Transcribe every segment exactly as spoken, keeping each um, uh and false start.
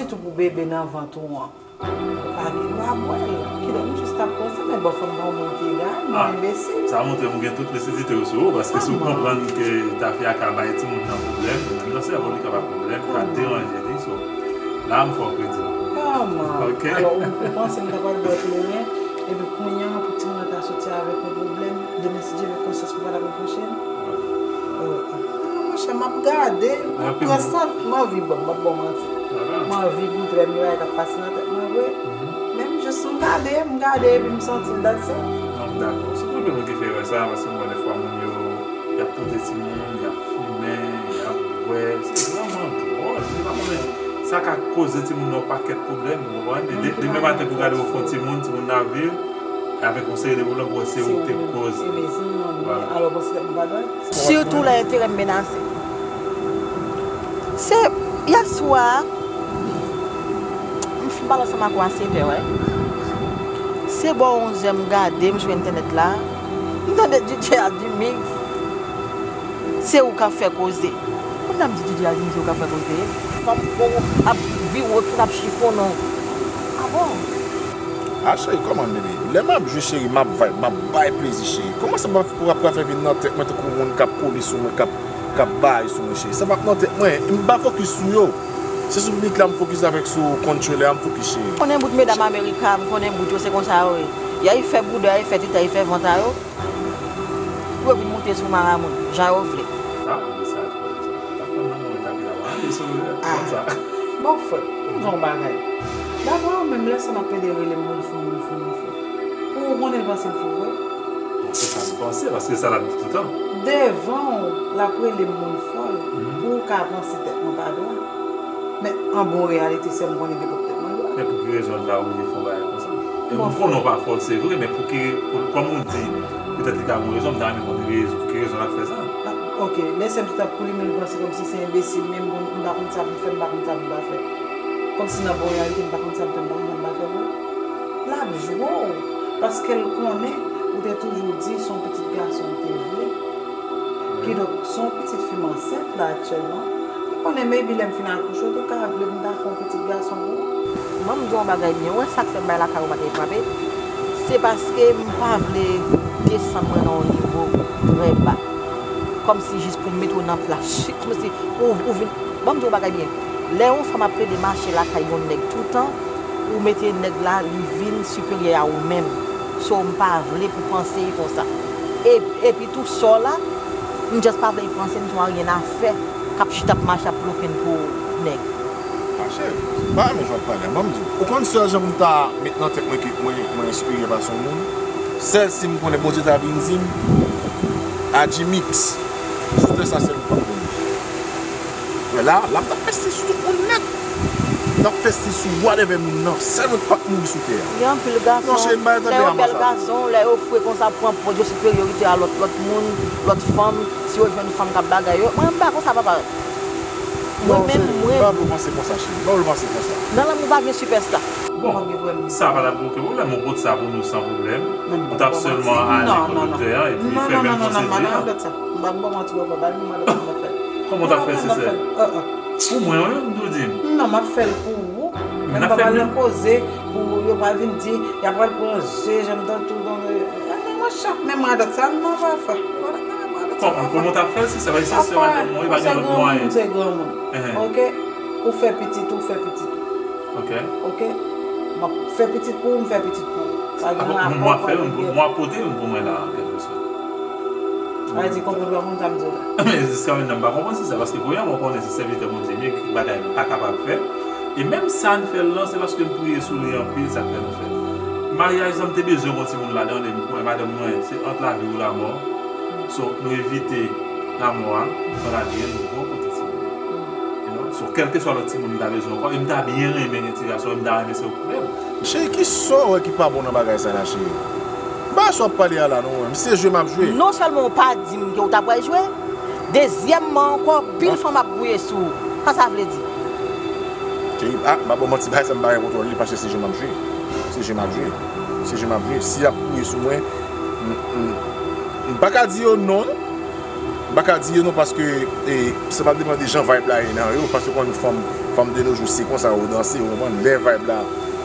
Sitou pou bebe nan vant ou an. Pa gen dwa bwè l. Kidonk, m jis t ap panse, men bò fanm pa yon moun ki egal, mwen enbesil. Sa montre m gen tout nesesite yo sou ou, paske si w konprann ke tafya ka bay timoun nan pwoblèm, menm nan sèvo li ka bay pwoblèm, ka deranje li, so, la m fè w kredi. Kòman? Ok. Alò, ou, ou panse m ta pral bwè plenyen, epi kounye a, pou timoun nan ta soti avèk yon pwoblèm, demen si Dye vle konsyans mwen pa t ap repwoche m? Oh, oh. Non, monchè, m ap gade, m ap pran sant, m anvi bwè, m p ap ba w manti. M anvi goute lè m gen bagay k ap pase nan tèt mwen vre. Men m jis m gade, m gade epi m santi l, that's it. Non, m dakò. Sitou anpil moun ki fè erè sa, paske m wè dèfwa moun yo, y ap pote timoun, y ap fimen, y ap bwè. Se vrèman dwòl. Ou pa konnen sa ka koze timoun nan yon pakèt pwoblèm, ou konprann? E de-, demen maten pou gade w fè yon timoun, timoun nan ap viv, avèk yon seri de pwoblèm, pou wè se ou ki te koze. Vwala. Sitou lè enterè m menase. Se yèswa, m fin pale ansanm ak ou a sèt è, wi. Se bò onz è m gade, m sou entènèt la, m tande D J a di, Mix, se ou k ap fè koze. Kounye a m di D J a di m se ou k ap fè koze. Fanm bon ap vire otou, l ap chifonnen w. A bon? A cheri, kòman bebe? Lè m ap jwe cheri, m ap vibe, m ap bay plezi cheri. Kòman sa m ap, w ap pral fè vin nan tèt mwen tankou yon moun k ap kole sou mwen, k ap, k ap bay sou mwen cheri? Sa p ap nan tèt mwen, m pa fokis sou yo. Se sou piblik la m fokis avèk sou controller a m fokis cheri. M konnen bout medam Amerika, m konnen bout yo se konsa yo ye. Y a y fè boudè, y a y fè tete, y a y fè vant a yo. Pou yo vin moute sou maramoun, jan yo vle. Sa, ou di sa twò deja. Ou t ap pran nan mwen, ou t ap di la, ale sou konsa. Bon, frè, m di w yon bagay. Daprè ou menm, lè sa m ap plede rele m moun fou, moun fou, moun fou. Ou konnen l panse m fou vre? Bon, se sa m panse, paske sa l ap di toutan. Devan w, l ap rele m moun fòl, pou ou ka panse tèt mwen pa dwat. Men, an bon reyalite, sè m konnen depi tèt mwen dwat. Men pou ki rezon l ta oblije fè yon bagay konsa? E m konnen w pa fòl, se vre, men pou ki, pou, kòm ou di, petèt li ka gen rezon, m ta renmen konn rezon, pou ki rezon l ap fè sa. Ah, ok, lè sè m t ap pou li menm, li panse kòmsi se enbesil, men m, m pa konn sa pou m fè, m pa konn sa pou m pa fè. Kòmsi nan bon reyalite, m pa konn sa m fè, m pa konn sa m pa fè vre. L ap jwe w, paske l konnen ou te toujou di se yon pitit gason ou te vle. Kidonk, se yon pitit fi m ansent la aktyèlman. Li konnen maybe lè m fin akouche, ou te ka vle pou m ta fè yon pitit gason pou ou. Ban m di w yon bagay byen, ou wè sa k fè m bay lakay ou pa t frape? Se paske m pa vle desann mwen nan yon nivo trè ba. Kòmsi jis pou m mete w nan plas, kòmsi ou, ou vin, ban m di w yon bagay byen. Lè yon fanm ap plede mache lakay yon nèg toutan, ou mete nèg la, li vin siperyè a ou menm. So, m pa vle pou panse l konsa. E, epi tou, sè w la, m just pa vle l panse m se yon aryen afè k ap chita ap mache ap ploke n pou nèg. Mache, m pa renmen jan w ap pale a, ban m di w. Ou konn sèl jan pou m ta met nan tèt mwen ke mwen, mwen siperyè pase yon moun? Sèl si m konnen Bondye ta vin di m, Adjimix, sou tè sa sèl ou p ap konnen. Wè la, la m t ap fè stil sou tout moun nèt. M t ap fè stil sou whatever moun nan. Sèl mwen k p ap mouri sou tè a. Gen anpil gason, lè yo bèl gason, lè yo fre konsa, pran pòz yo siperyorite a lòt, lòt moun, lòt fanm, si yo jwenn fanm k ap bagay yo. Mwen, m pa konsa, papa. Mwen menm, mwen. M pa vle w panse konsa, cheri. M pa vle w panse konsa. Nan lanmou pa gen sipèsta. Bon, sa pa t ap okenn pwoblèm. Ou pot sa pou nou san pwoblèm. Ou t ap sèlman ale kot doktè a epi fè menm pwosedi a. M p ap ba w manti, papa, ba nou mwen lòt moun ap fè l. Kòman w t ap fè, sesè? Pou mwen, wi, m tou di m. Non, m ap fè l pou ou. Men m pa pral nan koze pou yo pral vin di, y ap pral pran ze, jan m tann tou, non, non, monchè, men mwen dat sa, non, pa fè. Kòman, kòman w t ap fè l, sesè? Paske sesè, madanm mwen, li pa gen lòt mwayen. Monchè, granmoun se granmoun. Oke? Ou fè pitit ou, fè pitit ou. Oke. Oke? M ap fè pitit pou ou, m fè pitit pou ou. Sa gen rapò, mwen ap fè youn, mwen ap pote youn pou mwen la, an kèlke sòt. Sa vle di, konprann pa konn sa m di w la. Men jiska mentnan, m pa konprann sesè, paske premyèman, ou konnen se sèvitè Bondye m ye, ki bagay m pa kapab fè. E menm sa n fè l lan, se paske m priye sou li anpil, sa k fè nou fè l. Maryaj lan, m te bezwen yon timoun ladan, e m konnen madanm mwen, se ant lavi ou lamò. So, nou evite lamò a, nou pran lavi a, nou pran kote timoun. You know? So, kèlkeswa lòt timoun m ta bezwen ankò, e m ta byen renmen gen ti gason, e m ta renmen se ou k fè l. Cheri, kisa w wè ki pa bon nan bagay sa la, cheri? Bagay sa w ap pale a la, non, m se jwe m ap jwe. Non sèlman ou pa di m ke w ta pral jwe, dezyèmman ankò, pil fanm ap gouye sou ou. Sa sa vle di? Cheri, a, m pa ba w manti, bagay sa m pa gen kontwòl li, paske se jwe m ap jwe. Se jwe m ap jwe. Se jwe m ap jwe. Si y ap gouye sou mwen, m, m, m pa ka di yo non. M pa ka di yo non, paske e, sa va depann de jan vibe la ye nan yo, paske konn fanm, fanm de nos jours se konsa yo danse, ou konprann? Lè vibe la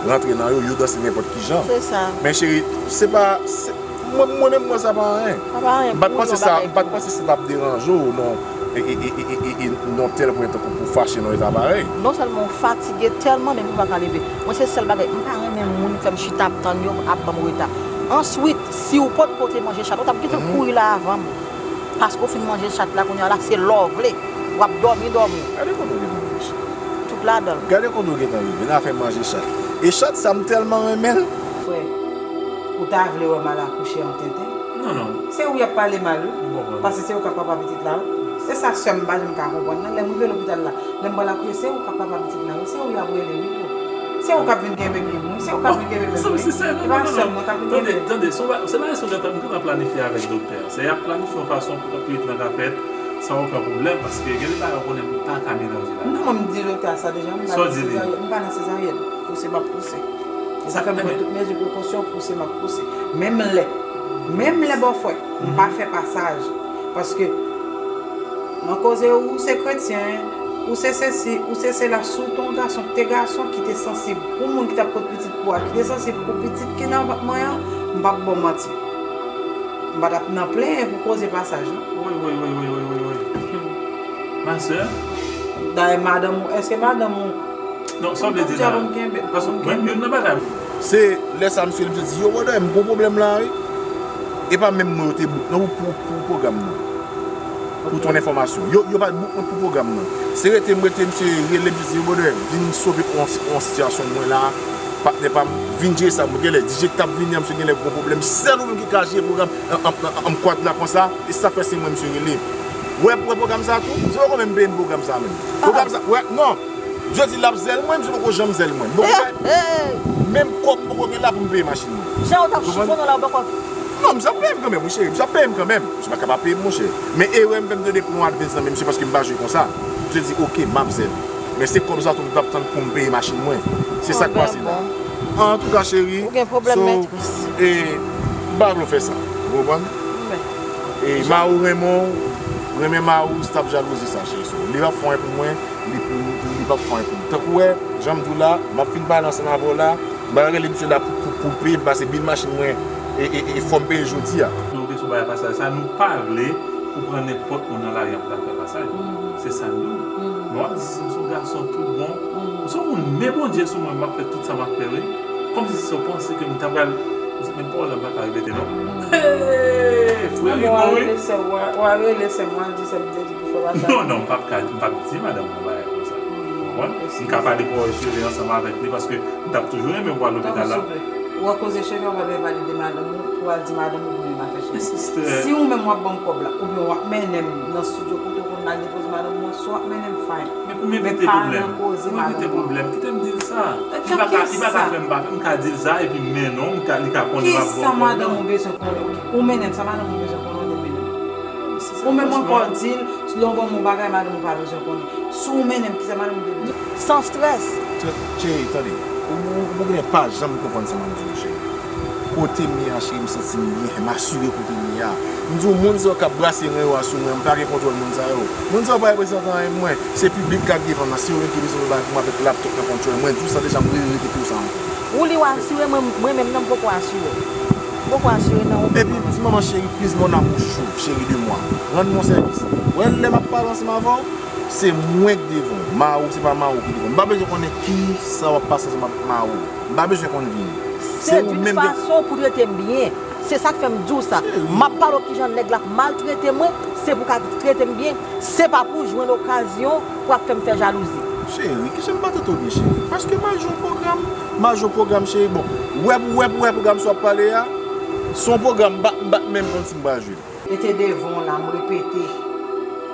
rantre nan yo, yo danse nenpòt ki jan. Se sa. Men cheri, se pa, se, mwen, mwen menm, mwen sa pa anyen. Sa pa anyen. M pa t panse sa, m pa t panse sa t ap deranje w non, e, e, e, e, e, e, non tèl pwen tankou pou fache non, e sa parèy. Non sèlman w fatige tèlman, men pou pa ka leve. Mwen se sèl bagay, m pa renmen moun fè m chita ap tann yo, ap ban m reta. Answit, si w potko te manje chat, ou t ap gentan kouri la avan m. Paske w fin manje chat la, kounye a la se lè w vle. W ap dòmi, dòmi. Gade kote w gentan manje chat. Tout ladan l. Gade kote w gentan rive nan afè manje chat. E chat sa m tèlman renmen l. Frè, ou ta vle wè m al akouche an tenten? Non, non. Se ou y ap pale mal, wi. M konprann. Paske se ou k ap papa pitit la, wi. Se sa sè m pa janm ka konprann nan. Lè m rive lopital la, lè m pral akouche, se ou k ap papa pitit la, wi. Se ou y ap rele, wi, bro. Se ou k ap vin kenbe bib mwen, se ou k ap vin kenbe bib mwen. Sa, se sè, non, non, non, non. Se pa sè m mwen k ap vin kenbe. Tande, tande, se yon ba-, se bagay se w gentan, m gentan planifye avè doktè a. Se y ap planifye yon fason pou pitit lan ka fèt san okenn pwoblèm, paske gen de bagay ou konnen m pa ka melanje la. Non, mwen m di doktè a sa deja, m pa nan sezaryèn, m pa nan sezaryèn. Pouse m ap pouse. E sa fè m pran tout mezi prekosyon, pouse m ap pouse. Menm lè, menm lè bòfrè, m pa fè pasaj. Paske nan koze ou se kretyen, ou se sesi, ou se sela, si w te yon gason ki te gason, ki te sansib pou moun ki t ap pot pitit pou a, ki te sansib pou pitit ki nan vant mwen an, m p ap ba w manti. M pa t ap nan plenyen pou koze pasaj, non. Wi, wi, wi, wi, wi, wi, wi. Ma sè. Dayè madanm ou, èske madanm ou... Non, sa w vle di la? Paske mwen, youn nan bagay. Se lè sa misye, misye di, yo, brother, m gon pwoblèm la, wi. E pa menm mwen yo te book non pou, pou, pou pwogram nan. Pou ton enfòmasyon. Yo, yo pa t book mwen pou pwogram nan. Se rete m rete, misye rele m, misye di, yo, brother, vin sove yon, yon sitiyasyon mwen la, patnè pa m, vin jere sa, mwen genlè, D J k t ap vini an, misye genlè gon pwoblèm. Sèl ou menm ki ka jere pwogram an, an, an, an kwad la konsa, e sa fè se mwen misye rele. Wè, wè pwogram sa tou, se poko menm peye m pwogram sa menm. Pwogram sa, wè, non. Jodi l ap zèl mwen, misye poko janm zèl mwen. M poko fè, menm kòb m poko gen la pou m peye machin mwen. Jan w t ap chifone la, w poko... Non, misye ap peye m kanmenm, wi, cheri. Misye ap peye m kanmenm. Misye pa ka pa peye m, monchè. Men erè m fè m tande pran yon advance nan men misye paske m pa jwe konsa. Misye di, "Ok, m ap zèl." Men se kòb sa tou m t ap tann pou m peye machin mwen. Se sa k pase la. Antouka, cheri, ou gen pwoblèm, so, mètris. E, m pa vle w fè sa. Ou konprann? E, mari w renmen w, renmen mari w, stop jalouzi sa, cheri. So, li p ap fè anyen pou mwen, li, li, li p ap fè anyen pou mwen. Tankou w wè, jan m di w la, m ap fin pale ansanm avè w la, m pral rele misye la pou, pou, pou l peye m pase bil machin mwen, e, e, e fò m peye jodi a. Nou te sou bagay pasaj sa, nou pa vle ou pran nenpòt moun nan lari an pou ta fè pasaj. Se sa n di w. Men w ap di si m se yon gason tout bon, m se yon moun, men Bondye sou mwen, m ap fè tout sa m ap fè, wi. Kòmsi se yon panse ke m ta pral, men pawòl la m pa ka repete non. Hey, frè Rico, wi. Ou al rele sè w, ou al rele sè m, ou al di sè m te di pou fè pasaj. Non, non, m p ap ka, m p ap di madanm mwen bagay konsa. Ou konprann? M ka pale pou cheve ansanm avèk li paske m t ap toujou renmen pou al lopital la. Tanpri, souple. Ou wè koze cheve, ou pa bezwen pale de madanm ou, pou al di madanm ou pou vin afè cheve. Si ou menm w ap ban m kòb la, oubyen w ap mennen m nan estidyo kote w konn al depoze madanm ou an, si w ap mennen m, fine. Men pou m evite pwoblèm. Pou m evite pwoblèm, kite m di l sa. Li pa ka, li pa ka fè m pa, m ka di l sa, epi m mennen w, m ka, li ka konnen m ap ba w kòb la. Kisa madanm ou bezwen konnen? Ou mennen m, sa madanm ou bezwen konnen, ou te mennen m. Ou menm ankò di l, lè w ban m yon bagay, madanm ou pa bezwen konnen. Si w mennen m, kisa madanm ou te bezwen? San strès. Cheri, tande. Ou, ou, ou gen pa janm konprann sa m ap di w, cheri. Kote m ye a, cheri, m santi m byen, m asire kote m ye a. M di w, moun sa yo k ap brase ren yo a sou mwen, m pa gen kontwòl moun sa yo. Moun sa yo pa reprezante anyen pou mwen. Se piblik k ap defann nan. Si yo menm ki bezwen fè bagay pou mwen avèk laptop nan kontwòl, mwen di w sa deja, m re-, repete w sa ankò. Ou li w asire, mwen, mwen menm nan m poko asire. M poko asire nan ou menm. Epi, ti manman cheri, please, mon amour chouchou, chéri de moi. Rann mwen sèvis. Wè, lè m ap pale ansanm avè w, se mwen k devan w. Mari w, se pa mari w ki devan w. M pa bezwen konnen kisa w ap pase ansanm avèk mari w. M pa bezwen konn vini. Se ou menm ki... Se d'une façon pou trete m byen. Se sa k fè m di w sa. M ap pale w kijan nèg la ap maltrete mwen, se pou w ka trete m byen. Se pa pou w jwenn okazyon pou w ap fè m fè jalouzi. Cheri, kijan m pa tande w byen, cheri? Paske m al jwe yon pwogram, m al jwe yon pwogram, cheri. Bon, wè, wè, wè pwogram sa w ap pale a, se yon pwogram m pa, m pa menm konn si m pral jwe l. Mete devan w la, m repete.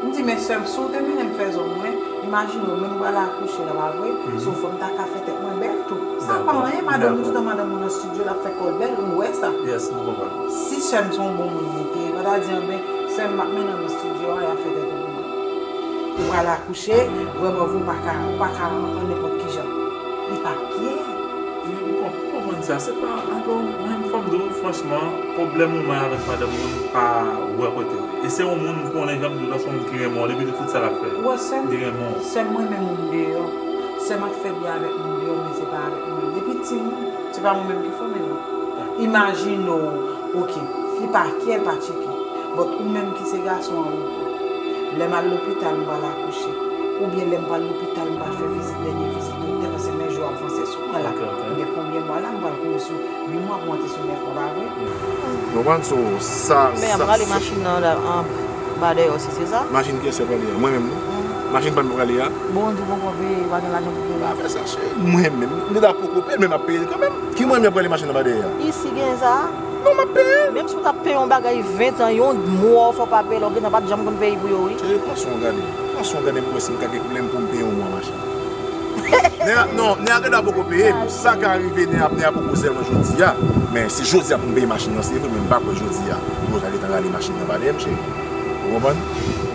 M di, men sè m, si w te mennen m fè zòn mwen, imajine w, menm m pral akouche la, pa vre? Si w fè m ta ka fè tèt mwen bèl tou. Sa pa anyen, madanm ou, toutan madanm ou nan estidyo, l ap fè kò l bèl, ou wè sa. Yes, m konprann. Si sè m se yon bon moun li te ye, pa ta di, anben, sè m, m ap mennen w nan estidyo a, y ap fè tèt ou pou mwen. Ou pral akouche, vrèman vre, ou pa ka, ou pa ka an nenpòt ki jan. Li pa byen. Wi, m konprann. Sa se pa, alò, mwen, fò m di w franchman, pwoblèm ou mwen avèk madanm ou, m pa wè kote l ye. E se yon moun m konnen, jan m di w la, se yon moun ki renmen w depi de tout sa l ap fè. Ou wè sè m? Li renmen w. Sè m, mwen menm moun deyò. Sè m ap fè byen avèk moun deyò, men se pa avèk mwen menm. Depi timoun, se pa mwen menm ki fòme l non. Imajine w, oke, li pa kè, l pa tcheke. But ou menm ki se gason an, ou lè m al lopital, m pral akouche. Oubyen lè m pral lopital, m pral fè vizit, dènye vizit doktè, paske men jou ap vanse sou mwen la. Ok, ok. M gen konbyen mwa la, m pral kouri sou uit mwa pou antre sou nèf mwa, pa vre? Ou konprann? So, sa, men sa, ap rale sa machin nan la, anba dèyè osi, se sa? Machin kiyès ki ap rale a? Mwen menm, non? Mm. Machin pa m ap rale a. Bon, ou di w poko peye, ou pa gen lajan pou peye. Pa fè sa, cheri. Mwen menm, m gentan poko peye l, men m ap peye l kanmenm. Ki mwen menm ap rale machin anba dèyè a? Isi gen sa? Non, m ap peye l. Menm si w t ap peye yon bagay ven tan, yon mwa w fè w pa peye l, ou gentan pa t janm konn peye pou yo, wi. Cheri, pran swen w gade. Pran swen w gade pou wè si m ka gen pwoblèm pou m peye yon mwa machin. Nè a, non, nè a gentan poko peye. Pou sa ka rive, nè a, nè a poko zèl mwen jodi a. Men se jodi a pou m peye machin nan, se vre, men m pa kwè jodi a pou yo ta gentan rale machin nan anba dèyè m, cheri. Ou konprann?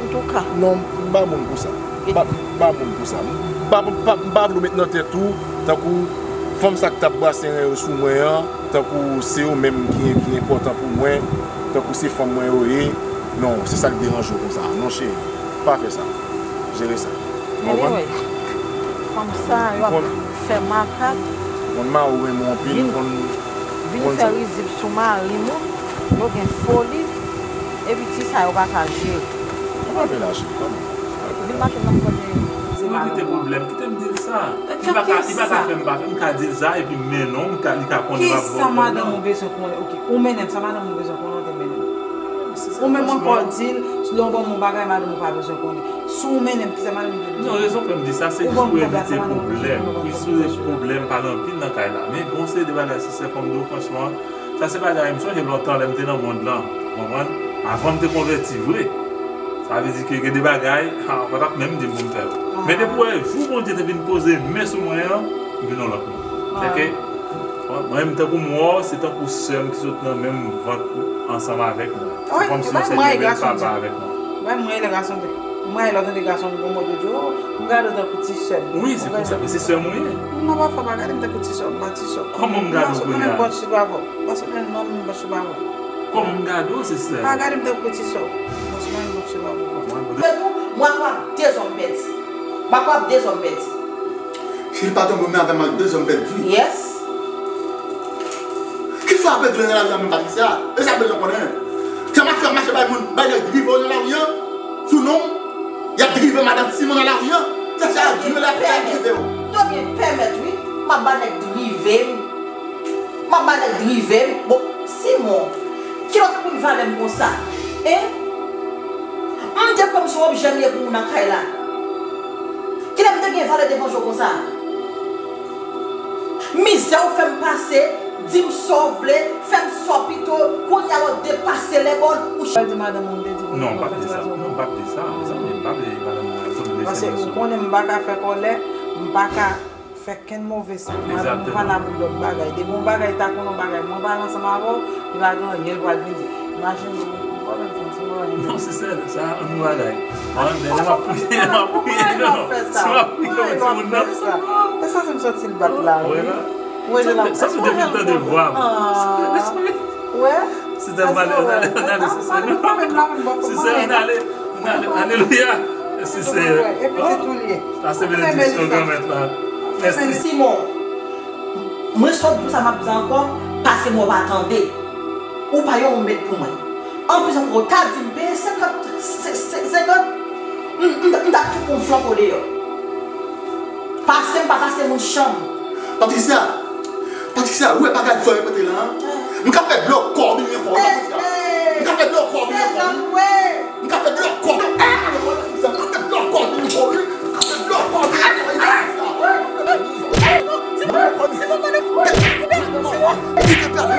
Antouka. Non, m pa moun pou sa. M pa, m pa moun pou sa. M pa, m pa, m pa vle w met nan tèt ou, tankou fanm sa k t ap brase ren yo sou mwen an, tankou se yo menm ki, ki enpòtan pou mwen, tankou se fanm mwen yo ye. Non, se sa k deranje w konsa. Non, cheri, pa fè sa. Jere sa. Ou konprann? Anyway, fanm sa yo ap fè makak. M konn mari w renmen w anpil, m konn, vin fè rizib sou mari moun, yo gen foli, epi ti sa yo pa ka jere. Sa pa fè la, cheri, kòman? Vin mache nan kote. Ou evite pwoblèm, kite m di l sa. Li pa ka, li pa ka fè m pa fè, m ka di l sa, epi m mennen w, m ka, li ka konnen m ap ba w pwoblèm. Kisa madanm ou bezwen konnen? Oke, ou mennen m, sa madanm ou bezwen konnen, ou te mennen m. Ou menm ankò di l, lè w ban m yon bagay, madanm ou pa bezwen konnen. Si w mennen m, kisa madanm ou te bezwen konnen? Non, rezon fè m di sa, se jis pou evite pwoblèm. Pou evite pwoblèm pa l anpil nan kay la. Men gen yon seri de bagay, sistè, fò m di w franchman, sa se bagay m sonje lontan lè m te nan mond lan, ou konprann? Avan m te konvèti vre. Sa vle di ke gen de bagay, ha, ou pa t ap menm di m pou m fè yo. Men depi w wè jou Bondye te vin poze men sou mwen an, m vin yon lòt moun. Sèke, mwen, mwen menm tankou m wè w, se tankou sè m ki sot nan menm vant ansanm avèk mwen. Se kòmsi se te menm papa avèk mwen. Mwen, mwen, lè gason te, mwen, lè w tande gason m gon mòd yo di w, m gade w tankou ti sè m. Wi, se konsa, men se sè m ou ye. Non, pafwa, pa gade m tankou ti sè w, m pa ti sè w. Kòman m gade w kounye a? Paske mwen menm bòt chita avè w. Paske mwen menm bòt chita avè w. Kòman m gade w, sistè? Pa gade m tankou ti sè w. Paske mwen menm bòt chita avè w. Mwen, mwen, mwen, mwen, de zòm pèdi. M ap ap de zòm pèdi. Si l pa tonbe, men avè m ak de zòm pèdi. Yes. Kisa w ap regle nan lari a menm, Patricia? E sa m bezwen konnen. Se mache w ap mache bay moun, bay nèg drive w nan lari a? Sou non m, y ap drive madanm timoun nan lari a? Se sa y ap drive, lè y ap drive w. Dòmi pèmèt, wi. M ap ba nèg drive m. M ap ba nèg drive m. Bon, Simon, kilè w te konn valè m konsa? Hein? M te kwè m se yon objè m ye pou ou nan kay la. Kilè m te gen valè devan je w konsa? Mizè w fè m pase, di m sa w vle, fè m sa w pito, kounye a lè w depase lèbòn, ou ch- Non, m p ap di sa. Non, m p ap di sa. Mezanmi, m p ap di madanm mwen, sou blese m sou. Paske ou konnen m pa ka fè kòlè, m pa ka fè kenn move sa. Mwen, m pa la pou lòt bagay. Depi yon bagay ta konn yon bagay, mwen pale ansanm avè w, li pa gen anyen, l pral vin di. Imajine w, yon pwoblèm fanm, se yon pwoblèm. Non, se sèl sa, yon bagay. An, men lè m ap priye, lè m ap priye, non. Si m ap priye, yon timoun nan. E sa se m santi l bat la, wi. Ou wè, sa m depi tande vwa m. Wè? Si tèm pale, n ale, n ale, si se nou. Si se nou, n ale, n ale. Alelouya. Si se. Epi se tou l ye. Sa se benediksyon Granmèt la. Mèsi. Simon, mwen sot di w sa m ap di ankò, paske mwen pa tande. Ou pa yon mèt pou mwen. Anplis ankò, ou ta di m peye senkant, se, se, senkant, m, m, m t ap fout ou flanko deyò. Paske m pa pase moun chanm. Patricia, Patricia, ou wè bagay sa w repete la, an? M ka fè dlo kò w byen fò, wi, Patricia. M ka fè dlo kò w byen fò, wi. M ka fè dlo kò w. M ka fè dlo kò w byen fò, wi. M ka fè dlo kò w byen fò, wi, Patricia. Li te pè